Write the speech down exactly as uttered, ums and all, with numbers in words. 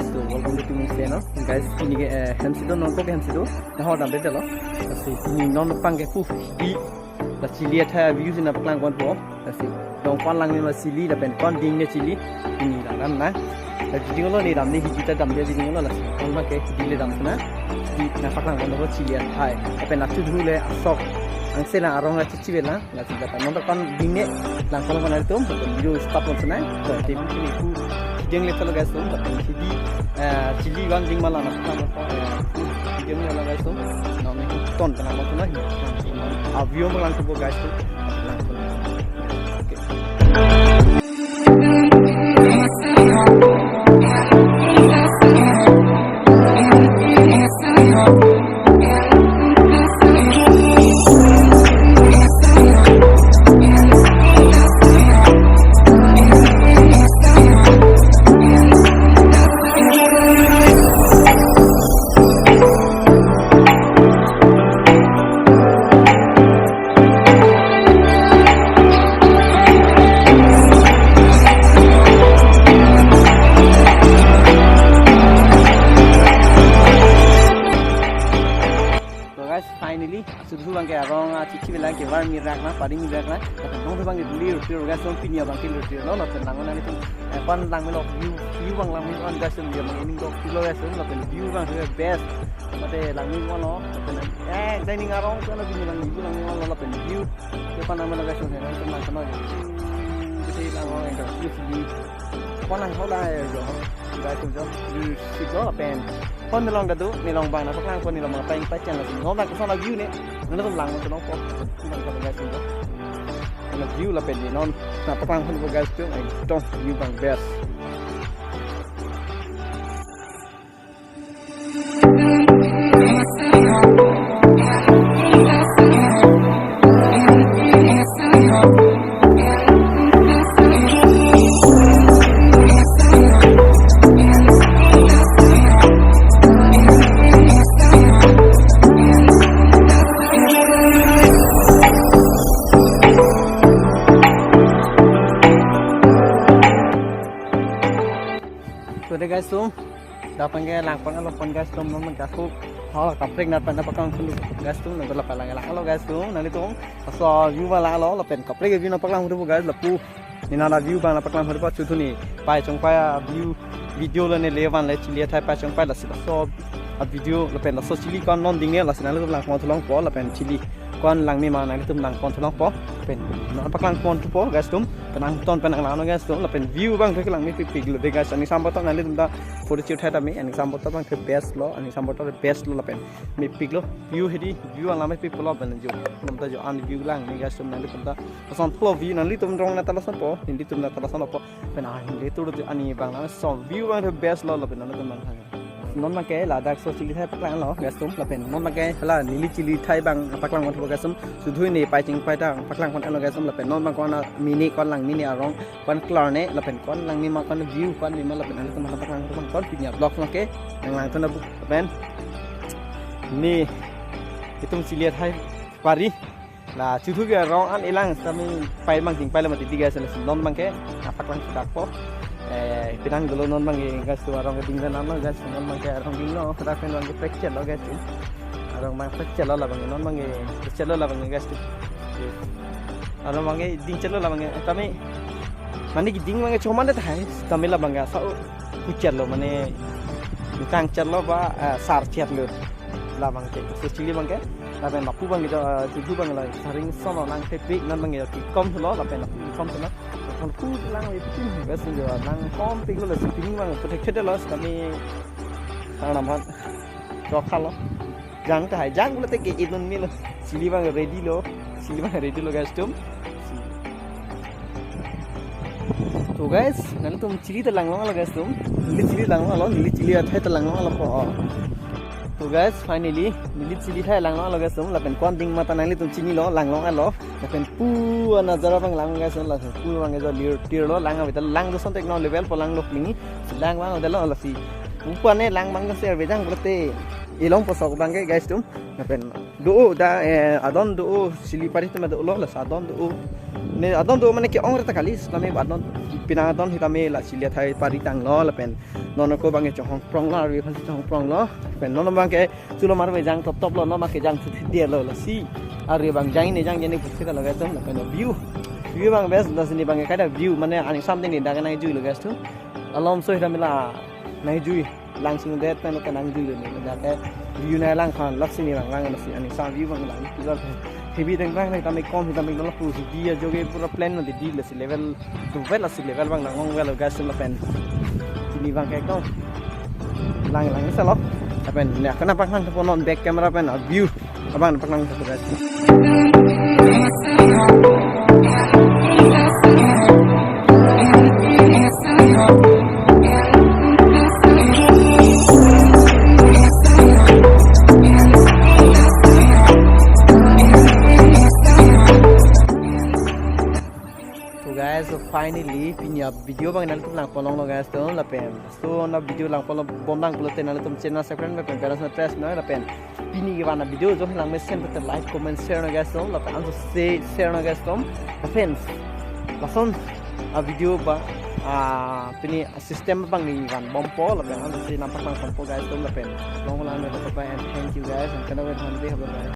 So, welcome to my channel. Guys, pini ke, eh, hem si do, non ko ke hem si do. Nahor damde lo. Lasi pini non pangke pu di la chili athai view si nangpaklang ponpo. Lasi dong ko-an langme ma chili lapen ko-an ding ne chili. Pini la dam na. La video lo ne dam ne hidi ta damde video lo, lasi ko-an ma ke hidi le dam na. Di nangpaklang ponpo chili athai. Lapen achu dhu le asok. Angse la arong la chichi vela. Lasi dapat nonton kan ding ne lang kalau mana itu, video stop pon sana. So, di pini pu ding le kalau guys, so, dapat hidi, eh, chili vang ding ma la nangpaklang, eh, ding le guys, so, nonton kana pon sana. Ah, view ma lang ko guys, so, lang ko. Okay. So guys, finally, achu dhu bang ke arong, ah, chichi vela ke var mirak na, pari mirak na. Lapen dong dhu bang ke duli ruti ro guys, so pini abang ke ruti lo, lapen nangon nang itu, eh, pan langme lo view, view bang langme lo guys, so dia bang ini dok lo guys, so lapen view bang ke best. Mate langme lo, lapen, eh, dining arong ko na pini bang view langme lo, lapen view. Ke pan langme lo guys, so nang itu nang kena. Kita langme lo guys, view. Ko nang hola ya, bro. Guys, tuh, bro. Di situ apa, pen? Ko nelong dadu, nelong bang, nangpaklang ko nelong bang, paing paing channel sini. Nonton ko sana view ne. Nonton lang ko nonton ko. Nonton ko guys, tuh, bro. Nonton view lapen di non. Nangpaklang ko guys, tuh, ekdom view bang best. So, de guys, so, dak pen ke lang pon alo pon guys, tum non kaku. Hal kaprek nat pen paklang pon guys, tum non la palang lang alo guys, tum nanglitum. So view ma lang alo lapen kaprek view nangpaklang pon guys, lapu. Ne nang view bang nangpaklang pon pa chu thu ne. Pai chong pai a view video lo ne le van le chili athai pai chong pai lasi. So a video lapen laso chili ko-an non ding ne lasi nanglitum lang pon thu longpo lapen chili ko-an langme ma nanglitum lang pon thu longpo. Pen nangpaklang pon thupo guys, tum. Pen nangton pen nang lang no guys, tum. Lapen view bang thu ke langmepik pik lo de guys. Aning sambot nanglitum ta photo shoot hai tame, aning sambot bang thu best lo, aning sambot best lo lapen mepik lo. View hedi, view ang langmepik lo pen jo. Nonton jo an view lang ne guys, tum, nanglitum ta. Ason plo view nanglitum rong na ta lason po, nanglitum na ta lason po. Pen ah, nanglitum tu ani bang na so view bang thu best lo lapen nanglitum bang thang. Non ma ke ladak so chili thai paklang lo guys, tum, lapen non ma ke hala neli chili thai bang paklang pon thu guys, tum. Sudhui ne pai ching pai ta paklang pon alo guys, tum, lapen non bang ko-an mini ko-an langme ne arong ko-an color ne lapen ko-an langme ma ko-an view ko-an me ma lapen nanglitum paklang pon ko-an pini a vlog ma ke nang lang thu na bu lapen ne itum chili thai pari. La chu thu ke rong an elang sami pai mang ting pai la mati di guys, la non bang ke nangpaklang dak po. Eh, pinang dolo non bang ke guys, tu arong ke ding dan ano guys, non bang ke arong ding no, dak pen bang ke picture lo guys. Arong bang picture lo la bang ke, non bang ke picture lo la bang ke guys tu. Arong bang ke ding chalo la bang ke, tame mane ke ding bang ke choman de thai, tame la bang ke sa picture lo mane tang chalo ba, eh, sar chalo. La bang ke, so chili bang ke, lapen lapu bang ke, eh, chu thu bang la, saring sono nangpepik non bang ke, kikom thulo, lapen lapu kikom thulo. Lapen pu lang le pin, bes jo nangkom pik lo, la si pin bang, protected lo, kami, ang naman, chok khalo. Jang ta hai, jang lo te ke inun mi lo, chili bang ready lo, chili bang ready lo guys, tum. To guys, nanglitum chili ta lang long alo guys, tum. Neli chili lang long alo, neli chili athai ta lang long alo po. To guys, finally, neli chili thai lang long alo guys, tum. Lapen ko-an ding ma ta nanglitum chini lo, lang long alo. Lapen pu a-nazara bang lang guys, tum. Lapen pu bang guys, lir tir lo, lang ave ta lang do son tek no level po lang lo klingi. Lang bang ave lo lasi. Pu ane lang bang guys, ave jang pulote. Ilong posok bang ke guys, tum. Lapen do-o da, eh, adon do-o, sili pari tema do-o lo, laso adon do-o. Ne adon do-o mane ke-ong reta kali, sitame adon, pina adon sitame la sili athai pari tanglo, lapen non ako bang ke chonghong prong lo, arve aphan si chonghong prong lo, lapen non bang ke chulo mar ve jang top top lo, non bang ke jang thut dia lo, lasi arve bang jang ne jang jene pusi ta lo guys, lapen view, view bang best, lasi ne bang ke kada view, mane aning something ne dak nang jui lo guys tu. Alom so sitame la nang jui. Lang sung det pen lo ke nang jui lo ne. Dak ke view nanglang aphan lak sini bang lang, lasi aning sa view bang lang. Pizar pen heavy deng bang ne tame kom, tame lo pu heavy ajoke pura plain lo di, lasi level tu vel, lasi level bang lang ong vel guys lapen. Pini bang ke ekdom lang lang sa lo. Lapen ne ako nangpaklang po non back camera pen a view. Abang nangpaklang po guys. So guys, so finally pini a video bang nanglitum lang pon longlo guys to, lapen so na video lang pon lobom lang pulote nanglitum channel subscribe lapen bell icon press noi, lapen pini kevan a video jong lang mesen pulote like, comment, share noi guys to, lapen anso se share noi guys to, lapen lason a video ba, ah, pini system bang ne vanbompo, lapen anso se nangpaklang ponpo guys to, lapen long lang ne bye bye and thank you guys, and kana wen han de habo guys.